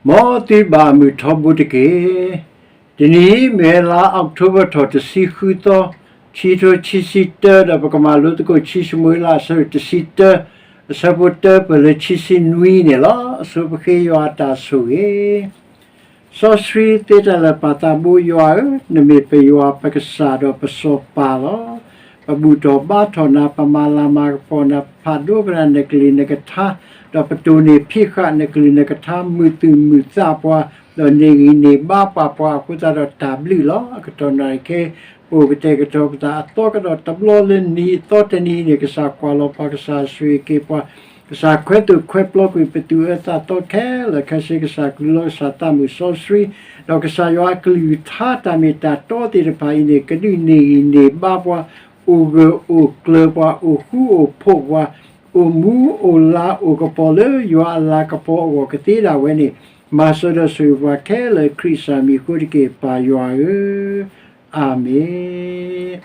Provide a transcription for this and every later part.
မ်သုဘၣ်မုာ်ထီဘိတက့ၢ်. တနံၤအံၤ မ့ၢ်ဝဲလါအီးကထိဘၢၣ်ထီၣ်တဆံဃုသီ, ခံကထိခံဆံတၢ, ဒီးပကမၤလိသကိး ခံၡမူၤအ့လး အဆၢဒိၣ်တဆံတၢ, အဆၢဖိတၢ ပၢၢ်လၢခံဆံနွံန့ၣ်လီၤ. အဆိပဃ့ယွၤအတၢ်ဆိၣ်ဂ့ၤ စီဆှံသ့တၢ်လၢာ်ပၢ်သးဘိယွၤဧၢ, နမ့ၢ်ပယွၤပကစၢ်ဒီးပစီၤပၤလီၤ. ပဘူၣ်ထီၣ်ဘါထီၣ်နၤ, ပမၤလၤမၤကပီၤနၤ, ပဖးဒိကနၣ်နကလုၢ်နကထါ, ဒီးပတိၢ်န့ၢ်ဖံးဃာ်နကလုၢ်နကထါ မုာ်သူၣ်မုာ်သးပှၤ, ဒီးန့ၢ်ဂံၢ်န့ၢ်ဘါပှၤ, ပှၤအဃိသတးဒီးတၢ်ဘျုးလီၤ. အကတီၢ်နၣ်ရံၣ်ခဲ ပအိၣ်ကတဲာ်ကတီၤပသးအသီကဒီး တဘျီလၢနံၤအသီတနံၤအံၤန့ၣ် ကစၢ်ကွၢ်လီၤပှၤ, ကစၢ်ဆိၣ်ဂ့ၤက့ၤပှၤ, ကစၢ်ခွဲသိၣ်ခွဲပျီကွံာ်ပသူၣ်အၢသးသီခဲလၢာ်ခဲဆ့, ကစၢ်ကလုၢ်လီၤကစၢ်သးမုာ်စီဆှံ, ဒီးကစၢ်ယွၤအကလုၢ်ကထါတၢ်မ့ၢ်တၢ်တီသ့ၣ်တဖၣ်အံၤန့ၣ် ကဒုးန့ၢ်ဂံၢ်န့ၢ်ဘါပှၤ, အိၣ်ဂၢၢ်အိၣ်ကျၢၤပှၤ, အိၣ်ဃူအိၣ်ဖိးပှၤ, အိၣ်မူအိၣ်လါအိၣ်ကပီၤလၢယွၤအလၤကပီၤအဂီၢ်ကသ့ဒၣ်ဝဲန့ၣ်, မၤစၢၤဒီးဆိၣ်ဂ့ၤပှၤခဲလၢာ် ခရံာ်ကစၢ်မံၤအဃိတက့ၢ် ပၢ်ယွၤဧၢ, အၤမ့ၣ်.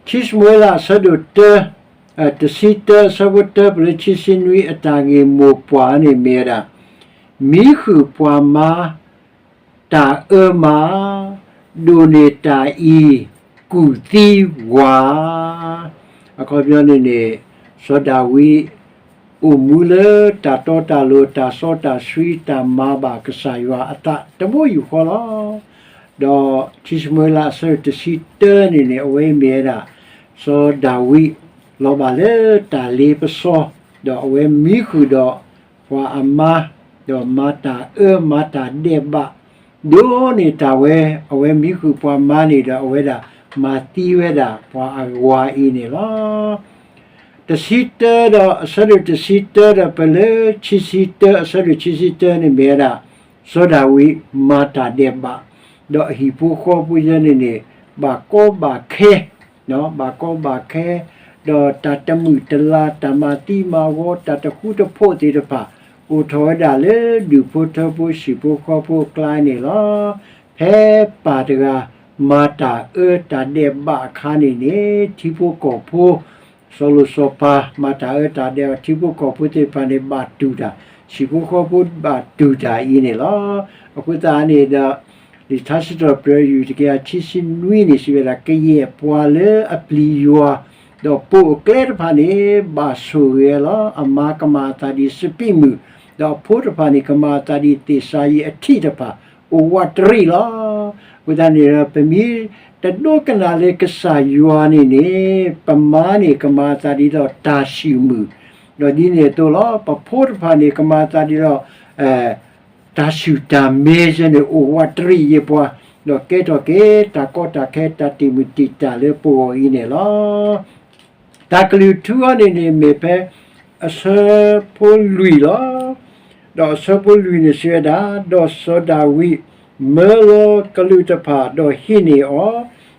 ခံၡမူၤအ့လး အဆၢဒိၣ်တၢ, တဆံတၢ အဆၢဖိတၢ ပၢၢ်လၢခံဆံနွံ အတၢ်ဂ့ၢ်မိၢ်ပှၢ်န့ၣ်မ့ၢ်ဝဲဒၣ်, မံဃုာ်ပှၤမါ တၢ်အၢမၤ, ဒိၣ်န့ၢ်တၢ်အံၤ ကူၣ်သံဝၤ အခီပညီန့ၣ်န့ၣ်, စီၤဒၤဝံး အိၣ်မူလၢတၢ်တီတၢ်လိၤ တၢ်စီတၢ်ဆှံ တၢ်မၤဘၣ်ကစၢ်ယွၤအသးတဘိယူၢ်ဃီလီၤ. ဒီးခံၡမူၤအ့လး အဆၢဒိၣ်တဆံတၢန့ၣ်န့ၣ် အဝဲအံၤမ့ၢ်ဝဲဒၣ် စီၤဒၤဝံး လီၤဘၣ်လၢတၢ်လ့ပစီ, ဒီးအဝဲမံဃုာ်ဒီးပှၤအမါ, ဒီးမၤတၢ်အၢမၤတၢ်ဒဲးဘး, ဒိၣ်န့ၢ်တၢ်ဝဲ, အဝဲမံဃုာ်ပှၤမါန့ၣ်ဒီး အဝဲဒၣ်မၤသံဝဲဒၣ်ပှၤအဝၤအံၤန့ၣ်လီၤ. တဆံတၢဒီး အဆၢဒိၣ်တဆံတၢဒီး ပၢၢ်လၢခံဆံတၢ အဆၢဒိၣ်ခံဆံတၢန့ၣ်မ့ၢ်ဝဲဒၣ် စီၤဒၤဝံးမၤတၢ်ဒဲးဘး, ဒီးအဟံၣ်ဖိဃီဖိယဲန့ၣ်န့ၣ် ဘၣ်ကီဘၣ်ခဲ, ဘၣ်ကီဘၣ်ခဲ, ဒီးတၢ်တမုာ်တလၤ တၢ်မၤသံမၤဝီ တၢ်တဃူတဖိးသ့ၣ်တဖၣ် အိၣ်ထီၣ်ဝဲဒၣ်လၢဒူၣ်ဖိထၢဖိ ဟံၣ်ဖိဃီဖိအကျါန့ၣ်လီၤ. ဖဲပၢ်တဂၤ မၤတၢ်အၢတၢ်ဒဲးဘးအခါန့ၣ်န့ၣ် ထံဖိကီၢ်ဖိ စီၤလိၤစီၤပၤ မၤတၢ်အၢတၢ်ဒဲးဘး ထံဖိကီၢ်ဖိသ့ၣ်တဖၣ်န့ၣ် ဘၣ်တူၢ်တၢ်, ဟံၣ်ဖိဃီဖိဘၣ်တူၢ်တၢ်အံၤန့ၣ်လီၤ. အဃိသတးန့ၣ်ဒီး လံာ်ထါစံးထီၣ်ပတြၢၤ ယူၢ်တကယၤခံဆံနွံန့ၣ် စံးဝဲဒၣ် ကယဲၢ်ပှၤလၢအပျံၤယွၤ ဒီးပိာ်အကျဲတဖၣ်န့ၣ် ဘၣ်ဆိၣ်ဂ့ၤဝဲလီၤ. အမါကမၤအသးဒ်စပံးမုၢ်, ဒီးအဖိတဖၣ်န့ၣ် ကမၤအသးဒ်သ့ၣ်စၤယံးအထံးတဖၣ် အိၣ်ဝးတရံးလီၤ. အဃိသတးန့ၣ်ဒီး ပမ့ၢ်တဒိကနၣ်လၢကစၢ်ယွၤန့ၣ်န့ၣ် ပမါန့ၣ် ကမၤအသးဒ်ဒီးတၢ်ဆံၣ်မုၢ်, ဒီးဒ်န့ၣ်အသိးလီၤ. ပဖိတဖၣ်န့ၣ် ကမၤအသးဒ်ဒီး တၢ်ဆူၣ်တၢ်မဲာ်ယဲန့ၣ် အိၣ်ဝးတရံးယဲပှၤ, ဒီးကဲထီၣ်က့ၤ တၢ်ကီတၢ်ခဲ တၢ်တံာ်မုၢ်တံာ်တာ်လၢပဂီၢ်အံၤန့ၣ်လီၤ. တၢ်ကလုၢ်ထူအံၤန့ၣ်န့ၣ် မ့ၢ်ဖဲအဆၢဖိလွံၢ်လီၤ. ဒီးအဆၢဖိလွံၢ်န့ၣ်စံးဝဲဒၣ်, ဒီးစီၤဒၤဝံး မၢလီၤကလူးတဖၣ် ဒီးဟံးန့ၢ်အီၤ,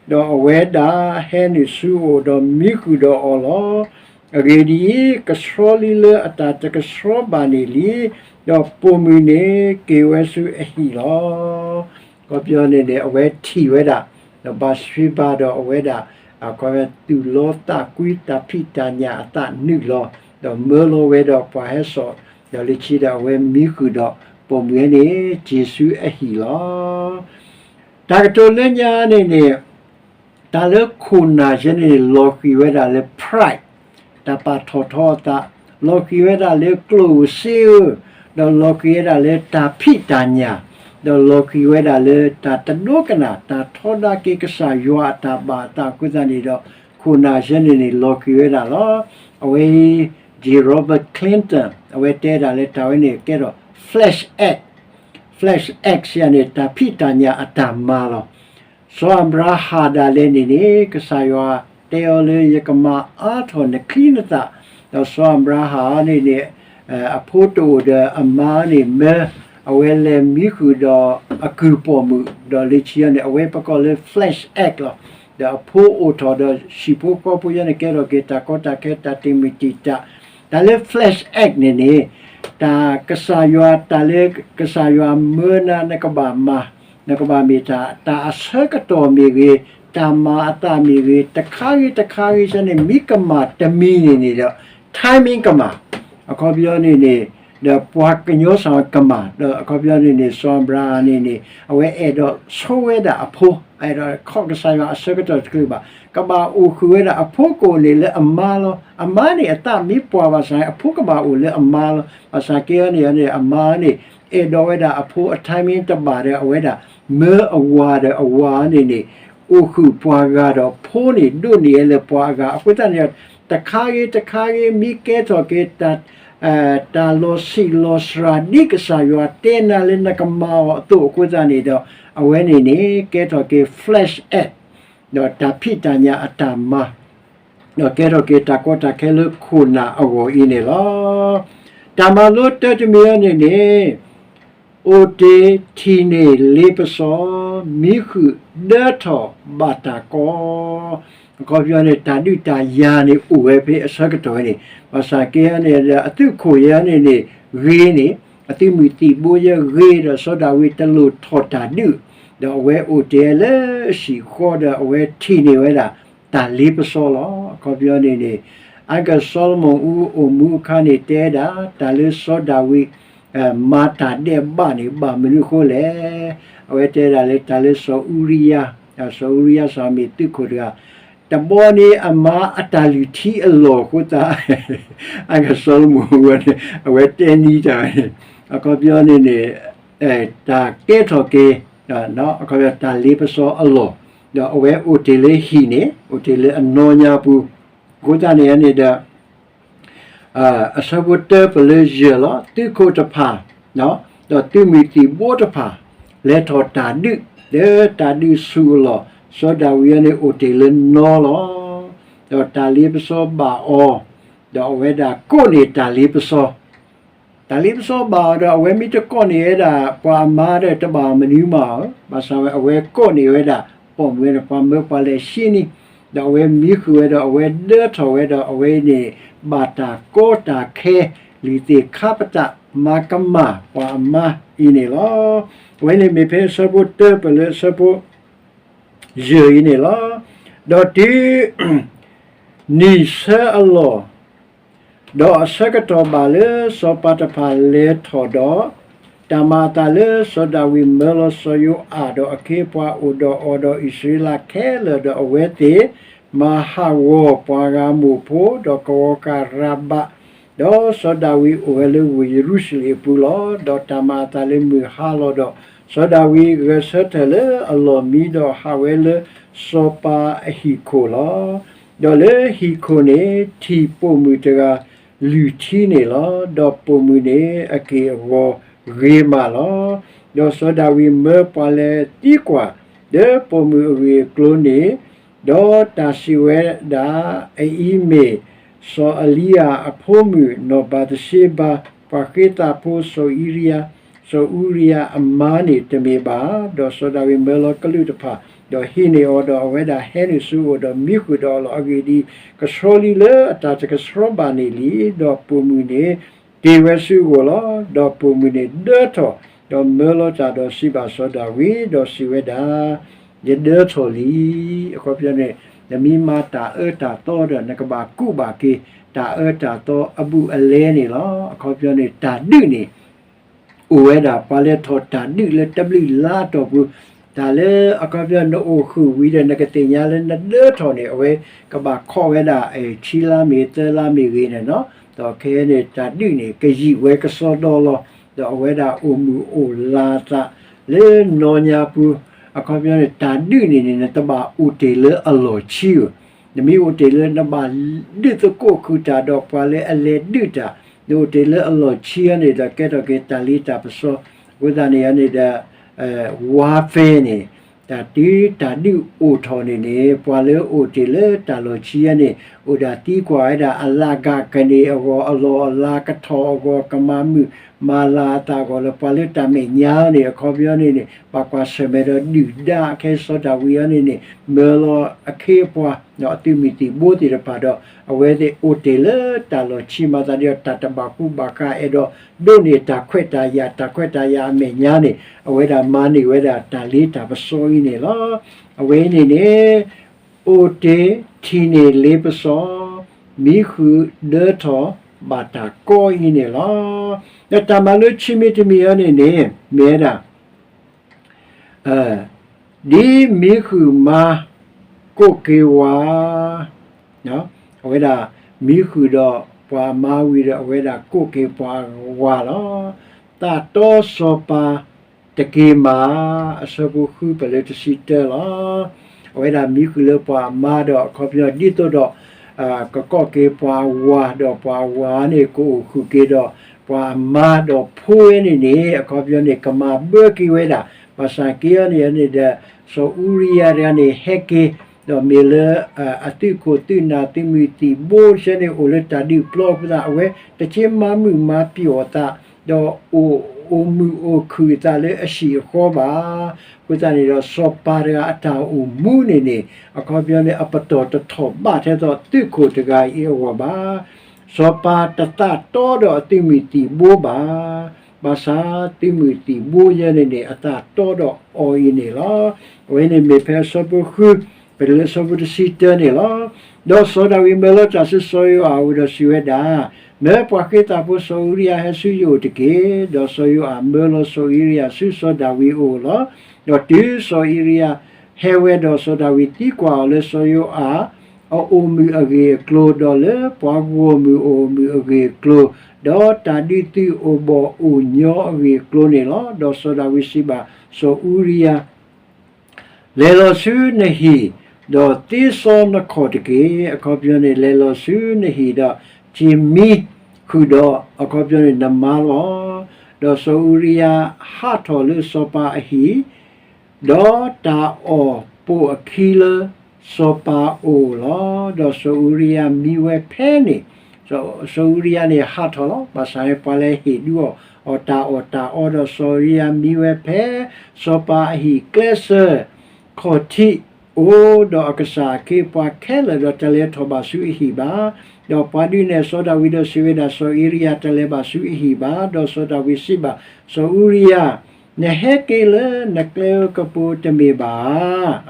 ဒီးအဝဲဒၣ်ဟဲနုာ်ဆူအအိၣ် ဒီးမံဃုာ်ဒီးအီၤလီၤ. အဂ့ၢ်ဒ်အံၤ, ကဆှီလံလၢအတၢ်တကဆှီဘၣ်န့ၣ်လံ, ဒီးပိာ်မုၣ်န့ၣ်က့ၤဝဲဆူအဟံၣ်လီၤ. အခီပညီန့ၣ်န့ၣ် အဝဲထံၣ်ဝဲဒၣ် ဒီးဘၤၡ့ဘၤဒီးအဝဲဒၣ် အခီပညီ သူၣ်လီသးကွံတၢ်ဖံးတၢ်ညၣ်အသးနုာ်လီၤ, ဒီးမၢလီၤဝဲဒီးပှၤဟဲစိာ်, ဒီးလၢခံဒီးအဝဲမံဃုာ်ဒီးပိာ်မုၣ်န့ၣ် က့ၤဆူအဟံၣ်လီၤ. တၢ်ကတိၤလၢညါန့ၣ်န့ၣ် တၢ်လၢခိၣ်နၢ်ယဲန့ၣ်န့ၣ် လီၤဃံၤဝဲဒၣ်လၢ pride, တၢ်ပာ်ထီၣ်ထီအသး, လီၤဃံၤဝဲဒၣ်လၢကျိၣ်ဧိၤစ့ဧိၤ, ဒီးလီၤဃံၤဝဲဒၣ်လၢတၢ်ဖံးတၢ်ညၣ်, ဒီးလီၤဃံၤဝဲဒၣ်လၢတၢ်တဒိကနၣ် တၢ်ထီဒါက့ၤကစၢ်ယွၤအတၢ်ဘၣ်အသးအဃိသတးန့ၣ်ဒီး ခိၣ်နၢ်ယဲန့ၣ်န့ၣ် လီၤဃံၤဝဲဒၣ်လီၤ. အဝဲအံၤ J Robert Clinton အဝဲတဲဒၣ်လၢတၢ်ဝဲန့ၣ်ကဲထီၣ် flesh ache, flesh ache စံးယၤန့ၣ် တၢ်ဖံးတၢ်ညၣ်အတၢ်မၤလီၤ. စီၤအၤဘြၤဟၣ်ဒၣ်လဲာ်န့ၣ်န့ၣ် ကစၢ်ယွၤတဲအီၤလၢ ယကမၤအါထီၣ်နချံနသၣ်, ဒီးစီၤအၤဘြၤဟၣ်န့ၣ်န့ၣ် အဖိတအိၣ်ဒီးအမါန့ၣ်မၢ, အဝဲလဲၤမံဃုာ်ဒီးအကုၢ်ပိာ်မုၣ်, ဒီးလၢခံန့ၣ် အဝဲပကိးလၢ flesh ache လီၤ. ဒီးအဖိအိၣ်ထီၣ်ဒီးဟံၣ်ဖိဃီဖိယဲန့ၣ် ကဲထီၣ်က့ၤတၢ်ကီတၢ်ခဲ တၢ်တံာ်မုၢ်တံာ်တာ်, တၢ်လၢ flesh ache န့ၣ်န့ၣ် တၢ်ကစၢ်ယွၤ တၢ်လၢကစၢ်ယွၤမၢနၤ နကဘၣ်မၤ, နကဘၣ်မ့ၢ်တၢ် တၢ်အဆၢကတီၢ်မ့ၢ်ဂ့ၤ, တၢ်မၤအသးမ့ၢ်ဂ့ၤ, တခါဂ့ၤတခါဂ့ၤဆၢန့ၣ် မ့ၢ်ကမၣ်တမံၤန့ၣ်န့ၣ်ဒီး timing ကမၣ်, အခီပညီန့ၣ်န့ၣ် ဒီးပှၤကညီစ့ၢ်ကီးကမၣ်, ဒီးအခီပညီန့ၣ်န့ၣ် စီၤအၤဘြၤဟၣ်န့ၣ်န့ၣ် အဝဲအဲၣ်ဒိးဆိဝဲဒၣ်အဖိ, အဲၣ်ဒိးခီၣ်ကစၢ်ယွၤအဆၢကတီၢ်တချုးဘၣ်, ကဘၣ်အိၣ်ဃုာ်ဝဲဒၣ်အဖိကအိၣ်န့ၣ်လၢအမါလီၤ. အမါန့ၣ်အသးမ့ၢ်ပှၢ်ဘၣ်ဆၣ် အဖိကဘၣ်အိၣ်လၢအမါလီၤ. ဘၣ်ဆၣ်က့န့ၣ်န့ၣ် အမါန့ၣ် အဲၣ်ဒိးဝဲဒၣ်အဖိအ timing တဘၣ်ဒီး အဝဲဒၣ်မၢအဝၤဒီးအဝၤန့ၣ်န့ၣ် အိၣ်ဃုာ်ပှၤဂၤဒီးဖိန့ၣ် ဒိးန့ၢ်ဝဲလၢပှၤအဂၤအဃိသတးန့ၣ် တခါဂ့ၤတခါဂ့ၤ မ့ၢ်ကဲထီၣ်က့ၤ တၢ်လီၤဆံးလီၤစှၤ ဒ်ကစၢ်ယွၤတဲနၤလၢနကမၤအီၤအသိးအဃိသတးန့ၣ်ဒီး အဝဲန့ၣ်န့ၣ် ကဲထီၣ်က့ၤ flesh act ဒီးတၢ်ဖံးတၢ်ညၣ်အတၢ်မၤ, ဒီးကဲထီၣ်က့ၤတၢ်ကီတၢ်ခဲလၢခိၣ်နၢ်အဂီၢ်အံၤန့ၣ်လီၤ. တၢ်မၤလိတၢတမံၤအံၤန့ၣ်န့ၣ် အိၣ်တ့ၢ်ထံၣ်န့ၢ်လ့ပစီ, မံဃုာ်ဒၢထီၣ်ဘၣ်တၢ်ကီ, အခီပညီန့ၣ် တၢ်ဒုးတၢ်ယၤန့ၣ်အိၣ်ဝဲဖဲအဆၢကတီၢ်န့ၣ်, ဘၣ်ဆၣ်က့န့ၣ် အသုးခိၣ်ယဲန့ၣ်န့ၣ် ဂ့ၤန့ၣ်, အသုးမုၢ်သံၣ်ဘိယဲဂ့ၤဒီး စီၤဒၤဝံးတလိၣ်ထီၣ်တၢ်ဒုး, ဒီးအဝဲအိၣ်တ့ၢ်လၢဟံၣ်ဃီဒီး အဝဲထံၣ်န့ၢ်ဝဲဒၣ် တၢ်လ့ပစီလီၤ. အခီပညီန့ၣ်န့ၣ် အကစီလမုၣ်အူအိၣ်မူအခါန့ၣ် တဲဒၣ် တၢ်လၢစီၤဒၤဝံး မၤတၢ်ဒဲးဘးန့ၣ် ဘၣ်မနုၤအဃိလဲၣ်. အဝဲတဲဒၣ်လၢတၢ်လၢစီၤအူရံယၤ, စီၤအူရံယၤစ့ၢ်မ့ၢ်သုးခိၣ်တဂၤ, တဘျီန့ၣ်အမါအတၢ်လုၢ်ထံအလီၢ်အဃိသတး အကစီလမုၣ်အူန့ၣ် အဝဲတဲနံၤတၢ်ဝဲန့ၣ်, အခီပညီန့ၣ်န့ၣ် တၢ်ကဲထီၣ်က့ၤ အခီပညီတၢ်လ့ပစီအလီၢ်, ဒီးအဝဲအိၣ်တ့ၢ်လၢဟံၣ်န့ၣ် အိၣ်တ့ၢ်လၢအနီၢ်ညါပူၤ, အဃိသတးန့ၣ်န့ၣ်ဒီး အဆၢဖိတၢပလၢယဲၢ်လီၤ. သုးခိၣ်တဖၣ် ဒီးသုးမုၢ်သံၣ်ဘိတဖၣ် လဲၤထီၣ်တၢ်ဒုး လၢတၢ်ဒုးဆူၣ်အလီၢ်, စီၤဒၤဝံးအံၤန့ၣ်အိၣ်တ့ၢ်လၢနီလီၤ. ဒီးတၢ်လ့ပစီဘၣ်အီၤ, ဒီးအဝဲဒၣ်ကိးန့ၢ်တၢ်လ့ပစီ တၢ်လ့ပစီဘၣ်အီၤဒီး အဝဲမ့ၢ်တကိးန့ၢ်ဝဲဒၣ် ပှၤအမါဒီးတဘၣ်မနုၤမးဧါ, ဘၣ်ဆၣ်ဝဲအဝဲကိးန့ၢ်ဝဲဒၣ် ပိာ်မုၣ်ဝဲန့ၣ် ပှၤမၢပှၤလဲၤဆံနံၤ, ဒီးအဝဲမံဃုာ်ဝဲဒီး အဝဲဒၢထီၣ်ဝဲဒီး အဝဲအံၤန့ၣ် ဘၣ်တၢ်ကီတၢ်ခဲ လုၢ်သ့ၣ်ခါပတာ် မၤကမၣ်ပှၤအမါအံၤန့ၣ်လီၤ. အဝဲန့ၣ်မ့ၢ်ဖဲအဆၢဖိတၢပလၢအဆၢဖိ ယဲၢ်အံၤန့ၣ်လီၤ. ဒီးတုၤ နံၣ်ဆၢအလီၢ်, ဒီးအဆၢကတီၢ်ဘၣ်လၢစီၤပၤတဖၣ်လဲၤထီၣ်ဒီး, တၢ်မၤအသးလၢစီၤဒၤဝံးမၢလီၤစီၤယိၤအၣ်ဒီးအခ့အပှၤအိၣ်ဒီးအီၤဒီးအံၣ်စရ့လးခဲလၢာ်ဒီးအဝဲသ့ၣ် မၤဟးဂီၤပှၤဂၤမိၢ်ဖိ ဒီးကဝီၤဃာ်ရၤဘး, ဒီးစီၤဒၤဝံးအိၣ်ဝဲလၢဂိၢ်ယရူၤၡလ့ၣ်အပူၤလီၤ. ဒီးတၢ်မၤအသးလၢမုၢ်ဟါလီၤဒီး စီၤဒၤဝံးဂဲၤဆၢထၢၣ်လၢအလီၢ်မံ ဒီးဟးဝဲလၢစီၤပၤအဟံၣ်ခိၣ်လီၤ. ဒီးလၢဟံၣ်ခိၣ်န့ၣ် ထံၣ်ပိာ်မုၣ်တဂၤလုၢ်ထံန့ၣ်လီၤ. ဒီးပိာ်မုၣ်န့ၣ်အက့ၢ်အဂီၤဂ့ၤမးလီၤ. ဒီးစီၤဒၤဝံးမၢပှၤလဲၤသံကွၢ် ဒီးပိာ်မုၣ်အဂ့ၢ်အကျိၤန့ၣ်, ဒီးတၢ်စံးဝဲဒၣ်, အအံၤမ့ၢ်စီၤအလံယၤအဖိမုၣ် နီၢ်ဘၤသရှ့ဘၤ ပှၤဃ့သးဖိစီၤအူရံယၤ, စီၤအူရံယၤအမါန့ၣ်တမ့ၢ်ဘၣ်. ဒီးစီၤဒၤဝံးမၢလီၤကလူးတဖၣ်, ဒီးဟံးန့ၢ်အီၤ, ဒီးအဝဲဒၣ်ဟဲနုာ်ဆူအအိၣ်ဒီးမံဃုာ်ဒီးအီၤလီၤ. အဂ့ၢ်ဒ်အံၤ, ကဆှီလံလၢအတၢ်တကဆှီဘၣ်န့ၣ်လံ. ဒီးပိာ်မုၣ်န့ၣ် တ့ၢ်ဝဲဆူအဂီၢ်လီၤ. ဒီးပိာ်မုၣ်န့ၣ်ဒၢထီၣ်, ဒီးမၢလီၤတၢ်ဒီးစံးဘၣ်စီၤဒၤဝံး, ဒီးစံးဝဲဒၣ်, ယဒၢထီၣ်လံ. အခီပညီန့ၣ် နမ့ၢ်မၤတၢ်အၢတၢ်သီဒီး နကဘၣ်ကူးဘၣ်က့ၤ တၢ်အၢတၢ်သီအဘူးအလဲန့ၣ်လီၤ. အခီပညီန့ၣ် တၢ်ဒုးန့ၣ် အိၣ်ဝဲဒၣ် ပှၤလဲၤထီၣ်တၢ်ဒုးလၢတဘျုးလါအတီၢ်ပူၤ, တၢ်လၢအခီပညီနအိၣ်ဃုာ်ဝံၤဒီး နကသ့ၣ်ညါလၢနဒၢထီၣ်န့ၣ် အဝဲကဘၣ်ခီၣ်ဝဲဒၣ် ဆံလါမ့ၢ်သၢလါမ့ၢ်ဂ့ၤန့ၣ်နီၤ, ဒီးခဲအံၤန့ၣ် တၢ်ဒုးန့ၣ် ကယံာ်ဝဲကစီဒီလီၤ, ဒီးအဝဲဒၣ်အိၣ်မုာ်အိၣ်လၤအသး လၢနီၢ်ညါပူၤ, အခီပညီန့ၣ် တၢ်ဒုးန့ၣ်န့ၣ် နတဘၣ်အိၣ်တ့ၢ်လၢအလီၢ်ဆံဧိၤ, နမ့ၢ်အိၣ်တ့ၢ်လၢနဘၣ်ဒုးသကိးဃုာ်တၢ်ဒီးပှၤလၢအလဲၤဒုးတၢ်, နအိၣ်တ့ၢ်လၢအလီၢ်ဆံအံၤန့ၣ်ဒီး ကဲထီၣ်က့ၤတၢ်လ့တၢ်ပစီ, အဃိသတးန့ၣ်န့ၣ်ဒီး warfare န့ၣ် တၢ်တုၤတၢ်ဒုးအိၣ်ထီၣ်န့ၣ်န့ၣ် ပှၤလၢအိၣ်တ့ၢ်လၢတၢ်လီၢ်ဆံအံၤန့ၣ် အိၣ်ဒၣ်သံကွၢ်ဝဲဒၣ် အလၢ်ကကန့ၢ်အဂီၢ် အလီၢ်အလၤကထီၣ်အဂီၢ် ကမၤမုာ်မၤလၤအသးအဂီၢ်လၢ ပှၤလၢတၢ်မဲာ်ညါန့ၣ် အခီပညီန့ၣ်န့ၣ် ဘၣ်ကွၢ်ဆၢၣ်မဲာ်ဒီးဒုၣ်ဒါ ခဲစီၤဒၤဝံးအံၤန့ၣ်န့ၣ် မၢလီၤအခ့အပှၤ အသုးမုၢ်သံၣ်ဘိသ့ၣ်တဖၣ်ဒီး အဝဲသ့ၣ်အိၣ်တ့ၢ်လၢတၢ်လီၢ်ဆံမၤသးဒ်ဒီး တၢ်တဘၣ်ကူဘၣ်ကၤ အဲၣ်ဒိးဒိးန့ၢ်တၢ်ခွဲးတၢ်ယာ် တၢ်ခွဲးတၢ်ယာ်အမဲာ်ညါန့ၣ် အဝဲဒၣ်မၤန့ၢ်ဝဲဒၣ်တၢ်လ့တၢ်ပစီအံၤန့ၣ်လီၤ. အဝဲအံၤန့ၣ်န့ၣ် အိၣ်တ့ၢ်ထံၣ်န့ၢ်လ့ပစီ, မံဃုာ်ဒၢထီၣ် ဘၣ်တၢ်ကီအံၤန့ၣ်လီၤ. ဒီးတၢ်မၤလိခံမံၤတမံၤအံၤန့ၣ်န့ၣ် မ့ၢ်ဝဲဒၣ် ဒ်မံဃုာ်မါကိးက့ၤဝၤ, အဝဲဒၣ်မံဃုာ်ဒီးပှၤအမါဝံၤဒီး အဝဲဒၣ်ကိးက့ၤပှၤအဝၤလီၤ. သးတီစီၤပၤတက့ၢ်မး, အဆၢဖိဃုပလၢတဆံတၢလီၤ. အဝဲဒၣ်မံဃုာ်လၢပှၤအမါဒီး အခီပညီဒ်သိးဒီး ကကိးက့ၤပှၤအဝၤ ဒီးပှၤအဝၤန့ၣ် ကအိၣ်ဃုာ်က့ၤဒီးပှၤအမါ ဒီးဖိဝဲန့ၣ်န့ၣ် အခီပညီန့ၣ် ကမၤဘၢက့ၤဝဲဒၣ်. ဘၣ်ဆၣ်က့အံၤန့ၣ်န့ၣ်ဒီး စီၤအူရံယၤတဂၤန့ၣ် ဟဲက့ၤ ဒီးမ့ၢ်လၢ အသုးခိၣ်သုးနၢ်သုးမုၢ်သံၣ်ဘိတဆၢန့ၣ် အိၣ်လၢတၢ်ဒုးပျီအဃိသတး အဝဲတက့ၤမၤမုာ်မၤပျီၣ်အသး ဒီးအိၣ်မုာ်အိၣ်ခုၣ်အသးလၢအဟံၣ်အဃီဘၣ်. အဃိသတးန့ၣ်ဒီး စီၤပၤတဂၤအတၢ်အိၣ်မူန့ၣ်န့ၣ် အခီပညီန့ၣ် အပတီၢ်တထီၣ်ဘၣ်ထဲသိးသုးခိၣ်တဂၤအံၤအဂီၢ်ဘၣ်. စီၤပၤတသးတီဒီးအသုးမုၢ်သံၣ်ဘိဘၣ်. ဘၣ်ဆၣ်သုးမုၢ်သံၣ်ဘိယဲန့ၣ်န့ၣ် အသးတီဒီးအီၤအံၤန့ၣ်လီၤ. အဝဲန့ၣ်မ့ၢ်ဖဲအဆၢဖိဃု ပတုၤလၢအဆၢဖိတဆံတၢန့ၣ်လီၤ. ဒီးစီၤဒၤဝံးမၢလီၤတၢ်ဆူစီၤယိၤအၤအအိၣ်ဒီးစံးဝဲဒၣ်, မၢပှၤဃ့သးဖိစီၤအူရံယၤဟဲဆူယအိၣ်တက့ၢ်. ဒီးစီၤယိၤအၤမၢလီၤစီၤအူရံယၤဆူစီၤဒၤဝံးအအိၣ်လီၤ. ဒီးတုၤစီၤအူရံယၤဟဲဝဲဒီးစီၤဒၤဝံးသံကွၢ်အီၤလၢစီၤယိၤအၤ အအိၣ်မုာ်အဂ့ၢ်အကျိၤ ဒီးလၢပှၤဂီၢ်မုၢ်အအိၣ်မုာ်အဂ့ၢ်အကျိၤ, ဒီးတၢ်ဒုးသုးအိၣ်ဘီၣ်အိၣ်ညီအဂ့ၢ်အကျိၤန့ၣ်လီၤ. ဒီးစီၤဒၤဝံးစံးဘၣ်စီၤအူရံယၤ, လဲၤလီၤဆူနဟံၣ်, ဒီးသ့စီနခီၣ်တက့ၢ်. အခီပညီန့ၣ် လဲၤလီၤဆူနဟံၣ်ဒီး က့ၤမံဃုာ်ဒီး အခီပညီန့ၣ် နမါလီၤ. ဒီးစီၤအူရံယၤဟးထီၣ်လၢစီၤပၤအဟံၣ် ဒီးတၢ်အီၣ်ပိာ်အခံလၢစီၤပၤအအိၣ်လီၤ. ဒီးစီၤအူရံယၤမံဝဲဖဲန့ၣ်, စီၤအူရံယၤန့ၣ်ဟးထီၣ်လီၤ. ဘၣ်ဆၣ်ပှၤလၢဟ့ၣ်ဒုးအီၤ အီၣ်တၢ်အီၣ်တၢ်အီဒီး စီၤအူရံယၤမံဝဲဖဲစီၤပၤအဟံၣ်ကျဲစၢၤခီၣ်ထံးအိၣ်, ဒီးအကစၢ်အခ့အပှၤခဲလၢာ်ဒီးတလဲၤထီၣ်ဘၣ်ဆူအဟံၣ်ဘၣ်. ဒီးပှၤဒုးနဲၣ်စီၤဒၤဝံးဒီးစံးဝဲဒၣ်, စီၤအူရံယၤတလဲၤဘၣ်ဆူအဟံၣ်ဘၣ်. ဒီးစီၤဒၤဝံးစံးဘၣ်စီၤအူရံယၤ, နဟဲက့ၤလၢနကျဲဧိၤကပူၤတမ့ၢ်ဘၣ်ဧါ.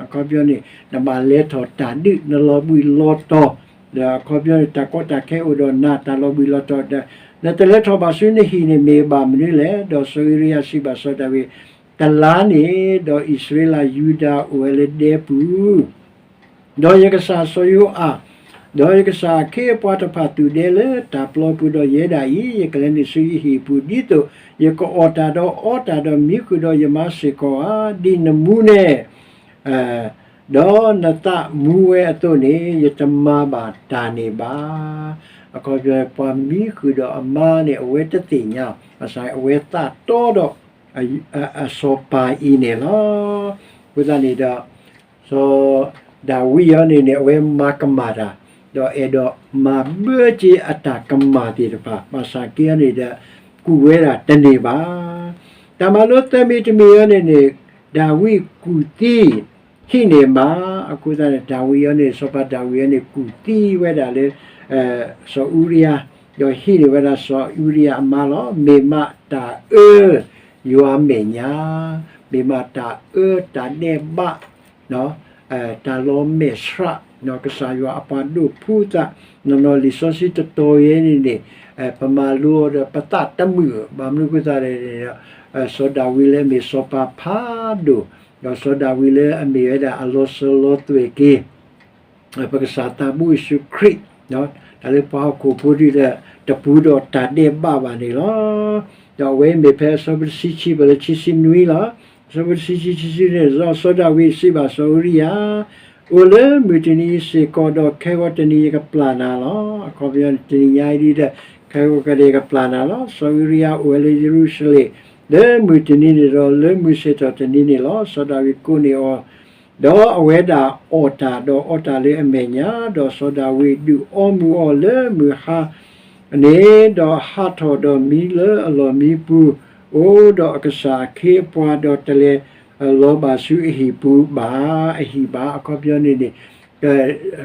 အခီပညီန့ၣ် နဘၣ်လဲၤထီၣ်တၢ်ဒုး နလီၤဘှံးလီၤတီၤ, ဒီးအခီပညီန့ၣ် တၢ်ကီတၢ်ခဲအိၣ်ဒီးနၤ တၢ်လီၤဘှံးလီၤတီၤဒီး နတလဲၤထီၣ်ဘၣ်ဆူနဟံၣ်န့ၣ်မ့ၢ်ဘၣ်မနုၤလဲၣ်. ဒီးစီၤအူရံယၤစံးဘၣ်စီၤဒၤဝံး, တလါန့ၣ်ဒီးအံၣ်စရ့လးယူဒၤအိၣ်ဝဲလၢဒဲပူၤ ဒီးယကစၢ်စီၤယိၤအၤ, ဒီးယကစၢ်အခ့အပှၤတဖၣ်သူၣ်ဒဲလၢတၢ်ပျီပူၤ, ဒီးယဲဒၣ်အံၤ ယကလဲၤနုာ်ဆူယဟံၣ်အပူၤ ဒ်သိးယကအီၣ်တၢ်ဒီးအီတၢ်ဒီးမံဃုာ်ဒီးယမါစ့ၢ်ကီးဧါ. ဒ်နမူန့ၣ် ဒီးနသးမူဝဲအသိးန့ၣ် ယတမၤဘၣ်တၢ်န့ၣ်ဘၣ်. အခီပညီ ပှၤမံဃုာ်ဒီးအမါန့ၣ် အဝဲတသ့ၣ်ညါ, ဘၣ်ဆၣ်အဝဲသးတီဒီး အစီၤပၤအံၤန့ၣ်လီၤ. အဃိသတးန့ၣ်ဒီး စီၤဒၤဝံးအံၤန့ၣ်န့ၣ် အဝဲမၤကမၣ်တၢ်, ဒီးအဲၣ်ဒိးမၤဘၢက့ၤအတၢ်ကမၣ်သ့ၣ်တဖၣ်, ဘၣ်ဆၣ်က့အံၤန့ၣ်ဒီး ကူၣ်ဝဲဒၣ်တန့ၢ်ဘၣ်. တၢ်မၤလိသၢမံၤတမံၤအံၤန့ၣ်န့ၣ် ဒၤဝံးကူၣ်သံ ဟံးန့ၢ်မး, အဃိသတးန့ၣ် ဒၤဝံးအံၤန့ၣ် စီၤပၤဒၤဝံးအံၤန့ၣ် ကူၣ်သံဝဲဒၣ်လၢ စီၤအူရံယၤ, ဒီးဟံးန့ၢ်ဝဲဒၣ်စီၤအူရံယၤအမါလီၤ. မ့ၢ်မးတၢ်အၢ ယွၤမဲာ်ညါ, မ့ၢ်မးတၢ်အၢတၢ်ဒဲးဘး တၢ်လီၤမဲာ်ဆှး, ကစၢ်ယွၤအပှၤဒိးဖှူသး, နီၢ်နီၢ်လံာ်စီဆှံတတီၤအံၤန့ၣ်န့ၣ် ပမၤလိအီၤဒီးပသးတမုာ်, ဘၣ်မနုၤအဃိသတးန့ၣ် စီၤဒၤဝံးလၢအမ့ၢ်စီၤပၤဖးဒိၣ်, ဒီးစီၤဒၤဝံးလၢအမ့ၢ်ဝဲဒၣ်အလီၤစၢၤလီၤသွဲၣ်က့ၤ ပကစၢ်သးဘိယ့ၣ်ၡူးခရံာ်, တၢ်လၢပှၤဟီၣ်ခိၣ်ဖိဒုးဒီး တပူၤဒီးတၢ်ဒဲးဘးဘၣ်န့ၣ်လီၤ. ဒီးအဝဲမ့ၢ်ဖဲအဆၢဖိတဆံခံ ပလၢခံဆံနွံလီၤ. အဆၢဖိတဆံခံ ခံဆံနွံန့ၣ် စီၤဒၤဝံးစံးဘၣ်စီၤအူရံယၤ, အိၣ်လၢမုၢ်တနံၤစ့ၢ်ကီးဒီး ခဲဂီၤတနံၤယကပျၢ်နၤလီၤ. အခီပညီ တနံၤညါအံၤဒုးဒီး ခဲဂီၤကဒီးယကပျၢ်နၤလီၤ. စီၤအူရံယၤအိၣ်ဝဲလၢယရူၤၡလ့ၣ် လၢမုၢ်တနံၤန့ၣ်ဒီး လၢမုၢ်ဆ့ၣ်ထီၣ်တနံၤန့ၣ်လီၤ. စီၤဒၤဝံးကိးန့ၢ်အီၤ ဒီးအဝဲဒၣ်အီၣ်တၢ်ဒီးအီတၢ်လၢအမဲာ်ညါ, ဒီးစီၤဒၤဝံးဒုးအီမူၤအီၣ်လၢမုၢ်ဟါန့ၣ်, ဒီးဟးထီၣ်ဒီးမံလၢအလီၢ်မံပူၤ, အိၣ်ဒီးအကစၢ်အခ့အပှၤဒီးတလဲၤလီၤဘၣ်ဆူအဟံၣ်ပူၤဘၣ်, အဟံၣ်ဘၣ်. အခီပညီန့ၣ်န့ၣ်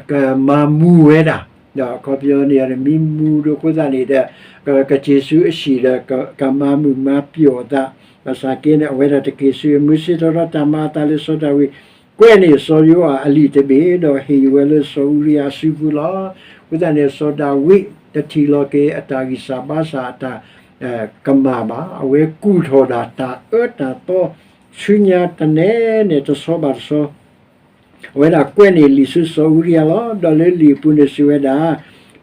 ကမၤမူၤဝဲဒၣ်, ဒီးအခီပညီန့ၣ် မံမူၤဒိၣ်အဃိသတးန့ၣ်ဒီး ကက့ၤဆူအဟံၣ်ဒီး ကမၤမုာ်မၤပျီၣ်အသး, ဘၣ်ဆၣ်က့န့ၣ် အဝဲဒၣ်တက့ၤဆူ မုၢ်ဆ့ၣ်ထီၣ်ဒီးတၢ်မၤအသးလၢစီၤဒၤဝံး ကွဲးန့ၢ်စီၤယိၤအၤအလံာ်တဘ့ၣ် ဒီးဟ့ၣ်ယုာ်ဝဲလၢစီၤအူရံယၤအစုပူၤလီၤ. အဃိသတးန့ၣ် စီၤဒၤဝံး တထံၣ်လီၤက့ၤအတၢ်ဂံၢ်စၢ်ဘါစၢ်အတၢ်ကမၣ်ဘၣ်. အဝဲကူၣ်ထီၣ်ဒၣ်တၢ်အၢတၢ်သီဆူညါတနဲန့ၣ် တဆီဘၣ်တဆီ အဝဲဒၣ်ကွဲးန့ၢ်လံာ်ဆူစီၤအူရံယၤလီၤ. ဒီးလၢလံာ်အပူၤန့ၣ်စံးဝဲဒၣ်,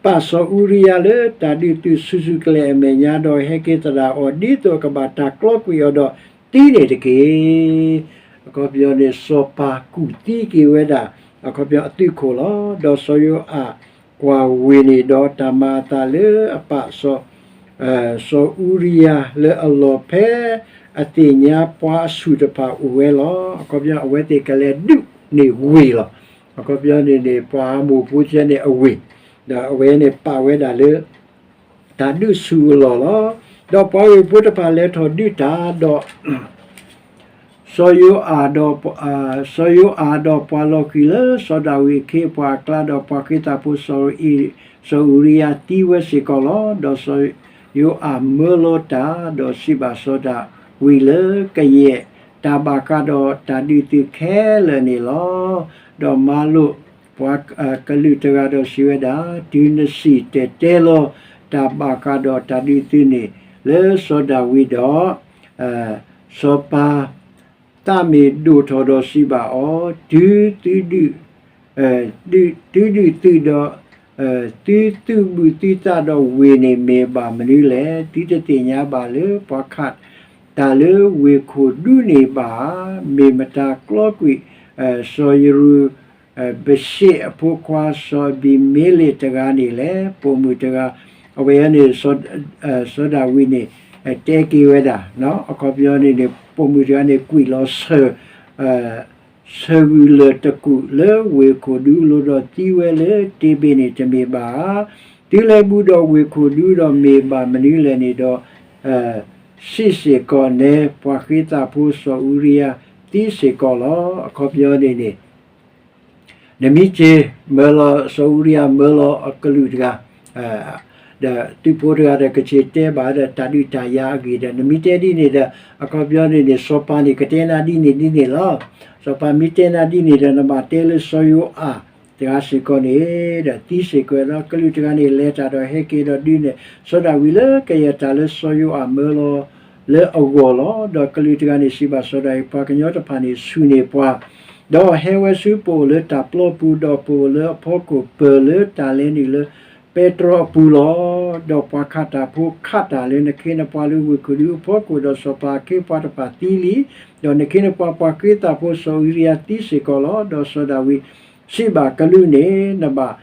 ပာ်စီၤအူရံယၤလၢတၢ်ဒုးသုးဆူၣ်ဆူၣ်ကလဲာ်အမဲာ်ညါ, ဒီးဟဲက့ၤသဒၣ်အီၤ ဒ်သိးအကဘၣ်တၢ်ကျီကွံာ်အီၤဒီးသံန့ၣ်တက့ၢ်. အခီပညီန့ၣ် စီၤပၤကူၣ်သံက့ၤဝဲဒၣ် အခီပညီအသုးခိၣ်လီၤ. ဒီးစီၤယိၤအၣ်ကွၢ်ဝ့ၢ်န့ၣ် ဒီးတၢ်မၤအသးလၢအပာ်စီၤ စီၤအူရံယၤလၢအလီၢ်ဖဲ အသ့ၣ်ညါပှၤအဆူၣ်တဖၣ်အိၣ်ဝဲလီၤ. အခီပညီ အဝဲသ့ၣ်ကလဲၤဒုးန့ၢ်ဝ့ၢ်လီၤ. အခီပညီန့ၣ်န့ၣ် ပှၤအမိၢ်ဖိသ့ၣ်န့ၣ်အဝ့ၢ်, ဒီးအဝဲန့ၣ်ပာ်ဝဲဒၣ်လၢ တၢ်ဒုးဆူၣ်အလီၢ်လီၤ. ဒီးပှၤဝ့ၢ်ဖိတဖၣ်လဲၤထီၣ်ဒုးတၢ်ဒီး စီၤယိၤအၣ်ဒီး စီၤယိၤအၣ်ဒီးပှၤလီၤဃံၤလၢစီၤဒၤဝံးအခ့အပှၤအကျါ, ဒီးပှၤဃ့သးဖိစီၤ စီၤအူရံယၤသံဝဲစ့ၢ်ကီးလီၤ. ဒီးစီၤယိၤအၣ်မၢလီၤတၢ်, ဒီးစံးဘၣ်စီၤဒၤဝံးလၢကယဲၢ်တၢ်ဘၣ်ဃးဒီးတၢ်ဒုးသုးခဲလၢာ်န့ၣ်လီၤ. ဒီးမၤလိာ်ပှၤကလုာ်တဂၤဒီးစံးဝဲဒၣ်, တုၤနစံၣ်တဲၤတဲလီၤတၢ်ဘၣ်ဃးဒီးတၢ်ဒုးသုးန့ၣ် လၢစီၤဒၤဝံးဒီး စီၤပၤ သးမ့ၢ်ဒိၣ်ထီၣ်ဒီးစံးဘၣ်အီၤ, တုၤသုဒုး တုၤဒုးသုးဒီး သုသုးဘူးသုသးဒီးဝ့ၢ်န့ၣ်မ့ၢ်ဘၣ်မနုၤလဲၣ်. သုတသ့ၣ်ညါဘၣ်လၢပှၤခးတၢ်လၢဝ့ၢ်ခိၣ်ဒူန့ၣ်ဘၣ်ဧါ. မ့ၢ်မတၤကျီကွံာ် စီၤယရူၤ ဘၡ့ၣ်အဖိခွါစီၤအဘံၤမ့လ့းတဂၤန့ၣ်လဲၣ်. ပိာ်မုၣ်တဂၤ အဝဲန့ၣ် စီၤဒၤဝံးန့ၣ် တဲက့ၤဝဲဒၣ်, အခီပညီန့ၣ်န့ၣ် ပိာ်မုၣ်တဂၤန့ၣ် ကွံာ်လီၤဆၢ ဆၢဂုာ်လၢာ်တကူာ်လၢဝ့ၢ်ခိၣ်ဒူအလိၤဒီးသံဝဲလၢတ့ဘ့ၣ်န့ၣ်တမ့ၢ်ဘၣ်ဧါ. သုလဲၤဘူးဒီးဝ့ၢ်ခိၣ်ဒူဒီးမ့ၢ်ဘၣ်မနုၤလဲၣ်န့ၣ်ဒီး စံးစ့ၢ်ကီးနဲ ပှၤဃ့သးဖိစီၤအူရံယၤသံစ့ၢ်ကီးလီၤ. အခီပညီန့ၣ်န့ၣ် နမ့ၢ်က့ၤမၢလီၤ စီၤအူရံယၤမၢလီၤအကလုာ်တဂၤ ဒီးသုးဖိတဂၤဒီးကစ့ၢ်တဲဘၣ်ဒီးတၢ်ဒုးတၢ်ယၤအဂ့ၢ်ဒီး နမ့ၢ်တဲဒ်န့ၣ်ဒီး အခီပညီန့ၣ်န့ၣ် စီၤပၤန့ၣ်ကတဲနၤဒ်န့ၣ်ဒ်န့ၣ်လီၤ. စီၤပၤမ့ၢ်တဲနၤဒ်န့ၣ်ဒီး နဘၣ်တဲလၢစီၤယိၤအၣ်တဂၤစ့ၢ်ကီးန့ၣ် ဒီးသံစ့ၢ်ကီးလီၤ. ကလုာ်တဂၤန့ၣ် လဲၤတၢ်ဒီးဟဲက့ၤဒီးဒုးန့ၢ် စီၤဒၤဝံးလၢကယဲၢ်တၢ်လၢစီၤယိၤအၣ်မၢလီၤလၢအဂီၢ်လီၤ. ဒီးကလုာ်တဂၤန့ၣ်စံးဘၣ်စီၤဒၤဝံး, ပှၤကညီတဖၣ်န့ၣ်ဆူၣ်န့ၢ်ပှၤ ဒီးဟဲဝဲဆူပအိၣ်လၢတၢ်ပျီပူၤ, ဒီးပအိၣ်လၢအဖီခိၣ်ပၢၢ်လၢတၢ်လဲၤနုာ်လၢပဲတြီအပူၤလီၤ. ဒီးပှၤခးတၢ်ဖိခးတၢ်လၢနခ့နပှၤလၢဝ့ၢ်ခိၣ်ဒူအဖီခိၣ်, ဒီးစီၤပၤအခ့အပှၤတဖၣ်သံလံ. ဒီးနခ့နပှၤပှၤဃ့သးဖိစီၤအူရံယၤသံစ့ၢ်ကီးလီၤ. ဒီးစီၤဒၤဝံးစံးဘၣ်ကလုာ်န့ၣ်, နဘၣ်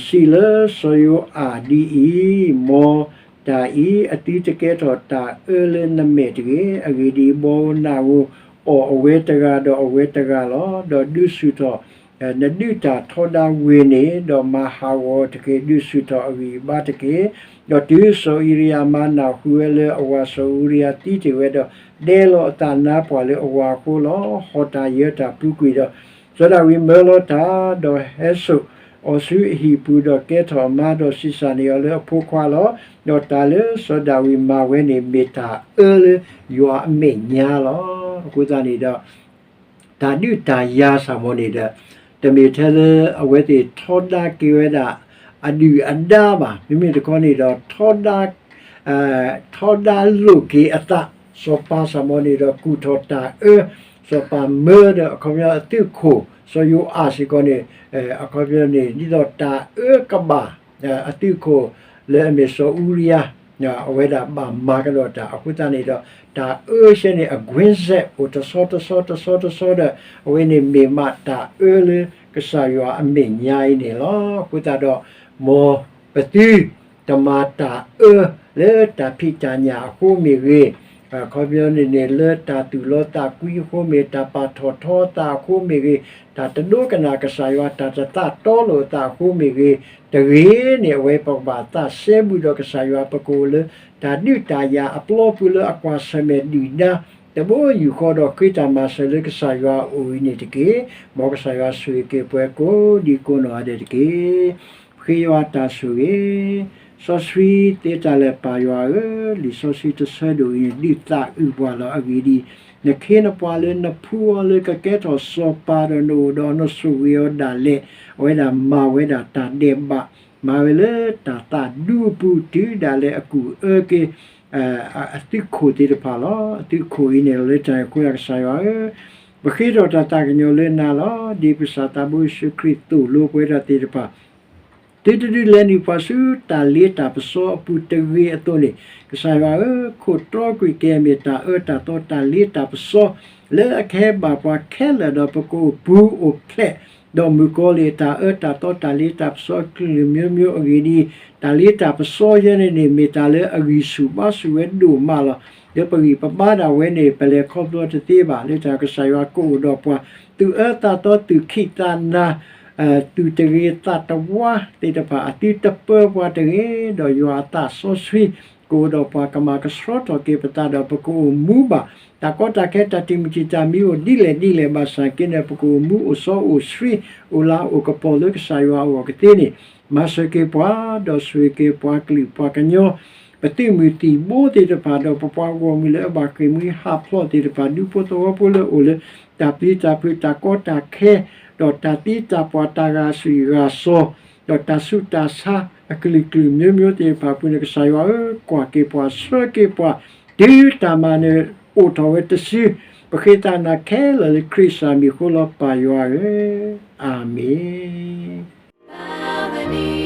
စံးလၢစီၤယိၤအၣ်ဒ်အံၤ, မ်တၢ်အံၤအသုတကဲထီၣ်တၢ်အၢလၢနမဲာ်တဂ့ၤ. အဂ့ၢ်ဒ်အံၤ, ဘီဧိၤနၢ်ဧိၤအီၣ်အဝဲတဂၤဒီးအဝဲတဂၤလီၤ. ဒီးဒုးဆူၣ်ထီၣ် နဒုးတၢ်ထီဒါဝ့ၢ်န့ၣ်, ဒီးမၤဟးဂီၤတက့ၢ်. ဒုးဆူၣ်ထီၣ်အဂံၢ်အဘါတက့ၢ်. ဒီးတုၤစီၤအူရံယၤမၤနၢ်ဟူဝဲလၢအဝၤစီၤအူရံယၤသံတ့ၢ်ဝဲဒီး, ဒဲလီၤအသးနါပှၢ်လၢအဝၤအဃိလီၤ. ဟီၣ်တၢ်ယၢၤတၢ်ပူၤကွံာ်ဒီး စီၤဒၤဝံးမၢလီၤတၢ်, ဒီးဟဲစိာ်အီၤဆူအဟံၣ်ပူၤ, ဒီးကဲထီၣ်အမါ, ဒီးဆံးစၢ်န့ၢ်အီၤလၢအဖိခွါလီၤ. ဒီးတၢ်လၢစီၤဒၤဝံးမၤဝဲန့ၣ် မ့ၢ်တၢ်အၢလၢယွၤအမဲာ်ညါလီၤ. အဃိသတးန့ၣ်ဒီး တၢ်ဒုးတၢ်ယၤစ့ၢ်ကီးန့ၣ်ဒီး တမ့ၢ်ထဲလၢအဝဲသ့ၣ်ထီဒါက့ၤဝဲဒၣ် အဒုၣ်အဒါဘၣ်. မ့မ့ၢ်တခီန့ၣ်ဒီး ထီဒါ ထီဒါလိာ်က့ၤအသး, စီၤပၤစ့ၢ်ကီးန့ၣ်ဒီး ကူၣ်ထီၣ်တၢ်အၢ, စီၤပၤမၢဒီး အခီပညီအသုးခိၣ် စီၤယိၤအၣ်စ့ၢ်ကီးန့ၣ် အခီပညီန့ၣ် ဒ်သိးတၢ်အၢကဘၣ် အသုးခိၣ်လၢအမ့ၢ်စီၤအူရံယၤ အဝဲဒၣ်ဘၣ်မၤကဒီးတၢ်. အဃိသတးန့ၣ်ဒီး တၢ်အၢဆဲန့ၣ် အကွ့စဲး အိၣ်တဆီတဆီတဆီတဆီဒီး အဝဲန့ၣ်မ့ၢ်မးတၢ်အၢလၢကစၢ်ယွၤအမဲာ်ညါအံၤန့ၣ်လီၤ. အဃိသတးဒီး မ်ပသုတမၤတၢ်အၢလၢတၢ်ဖံးတၢ်ညၣ်အဃိမ့ၢ်ဂ့ၤ, အခီပညီန့ၣ်န့ၣ် လၢတၢ်သူၣ်လီသးကွံအဃိမ့ၢ်, တၢ်ပာ်ထီၣ်ထီအသးအဃိမ့ၢ်ဂ့ၤ, တၢ်တဒိကနၣ်ကစၢ်ယွၤ, တၢ်တသးတီလိာ်အသးအဃိမ့ၢ်ဂ့ၤ, တဂ့ၤန့ၣ် အဝဲပကဘၣ်သးစဲဘူးဒီးကစၢ်ယွၤ, ပကအိၣ်လၢတၢ်ဒုးတၢ်ယၤအပျီပူၤလၢအကွၢ်ဆၢၣ်မဲာ်ဒုၣ်ဒါ တဘိယူၢ်ဃီဒီးဃ့တၢ်မၤစၢၤလၢကစၢ်ယွၤအအိၣ်အံၤန့ၣ်တက့ၢ်. မ်ကစၢ်ယွၤဆိၣ်ဂ့ၤက့ၤပှၤကိးဒံကိးနီၢ်ဂၤဒဲးတက့ၢ်. ပဃ့ယွၤတၢ်ဆိၣ်ဂ့ၤ, စီဆှံသ့တၢ်လၢာ်ပၢ်ယွၤဧၢ, လံာ်စီဆှံတဆၢဒိၣ်အံၤန့ၣ် ဒုးသးအုးပှၤလီၤ. အဂ့ၢ်ဒ်အံၤ, နခ့နပှၤလၢနဖှူအီၤလၢကကဲထီၣ်စီၤပၤဒီးနအိၣ်ဒီးနဆိၣ်ဂ့ၤအီၤဒၣ်လဲာ်, အဝဲဒၣ်မၤဝဲဒၣ်တၢ်ဒဲးဘး မၤဝဲလၢတၢ်သးဒူအပူၤ တုၤဒၣ်လဲာ်အကူၣ်အၢက့ၤ အသုးခိၣ်သ့ၣ်တဖၣ်လီၤ. အသုးခိၣ်အံၤန့ၣ် လၢတၢ်န့ၣ်အဃိ ကစၢ်ယွၤဧၢ, ပဃ့ထီၣ်တၢ်သးကညီၤလၢနၤလီၤ. ဒ်ပကစၢ်သးဘိယ့ၣ်ၡူးခရံာ်သိၣ်လိပဝဲဒၣ်သ့ၣ်တဖၣ် သုတဒုးလဲၤနုာ်ပှၤဆူတၢ်လ့တၢ်ပစီအပူၤတဂ့ၤအသိးန့ၣ်, ကစၢ်ယွၤဧၢ, ခိၣ်တီကွံာ်က့ၤအမ့ၢ်တၢ်အၢတၢ်သီတၢ်လ့တၢ်ပစီ လၢအကဟဲဘၣ်ပှၤခဲလၢာ်ဒီး ပကအိၣ်ပူၤအိၣ်ဖျဲး ဒီးမုၣ်ကီၤလံၢ် တၢ်အၢတၢ်သီတၢ်လ့တၢ်ပစီအကလုာ်ကလုာ်မျိုးမျိုးအဂ့ၢ်ဒ်အံၤ, တၢ်လ့တၢ်ပစီယဲန့ၣ်န့ၣ် မ့ၢ်တၢ်လၢအဂံၢ်ဆူၣ်ဘါဆူၣ်ဝဲဒိၣ်မးလီၤ. လၢပဂံၢ်ပဘါဒၣ်ဝဲန့ၣ် ပလဲၤခီဖျိတသ့ဘၣ်. လၢတၢ်ကစၢ်ယွၤကအိၣ်ဒီးပှၤ သူၣ်အၢသးသီ သူၣ်ခံးသးနၤ သူၣ်တဂ့ၤသးတဝါသ့ၣ်တဖၣ် အသုတပၢပှၤတဂ့ၤ, ဒီးယွၤအသးစီဆှံ ကအိၣ်ဒီးပှၤကမၤကဆှီထီၣ်က့ၤပသးဒီး ပကအိၣ်မူဘၣ် တၢ်ကီတၢ်ခဲ တၢ်တံာ်မုၢ်တံာ်တာ်မံၤအိၣ်ဒ်လဲၣ်ဒ်လဲၣ်ဘၣ်ဆၣ်က့န့ၣ် ပကအိၣ်မူအိၣ်စီအိၣ်ဆှံ အိၣ်လၤအိၣ်ကပီၤလၢကစၢ်ယွၤအဂီၢ်ကသ့န့ၣ်, မၤစၢၤက့ၤပှၤ ဒီးဆိၣ်ဂ့ၤက့ၤပှၤကလုာ်ပှၤကညီ ပသုးမုၢ်သံၣ်ဘိသ့ၣ်တဖၣ် ဒီးပပှၤဂီၢ်မုၢ်လၢအဘၣ်ဃ့ၢ်မှံဟးဖျိးသ့ၣ်တဖၣ် ဒူဖိသဝီဖိလၢအအိၣ်လၢ တၢ်ပျံၤတၢ်ဖုး တၢ်ကီတၢ်ခဲ ဒီးတၢ်သံတၢ်ပှၢ် တၢ်ဂာ်ဆူၣ်ဂာ်စီၤ ဒီးတၢ်ဆူးတၢ်ဆါအကလုာ်ကလုာ်မျိုးမျိုးသ့ၣ်တဖၣ်အပူၤန့ၣ် ကစၢ်ယွၤဧၢ, ကွၢ်က့ၤပှၤ ဆှၢက့ၤပှၤ တုၤတၢ်မၤနၢၤအိၣ်ထီၣ်ဝဲတစု, ပဃ့သးနၤခဲလၢာ်လၢခရံာ်စၢ်မံၤအဃိလီၤ ပၢ်ယွၤဧၢ, အၤမ့ၣ်.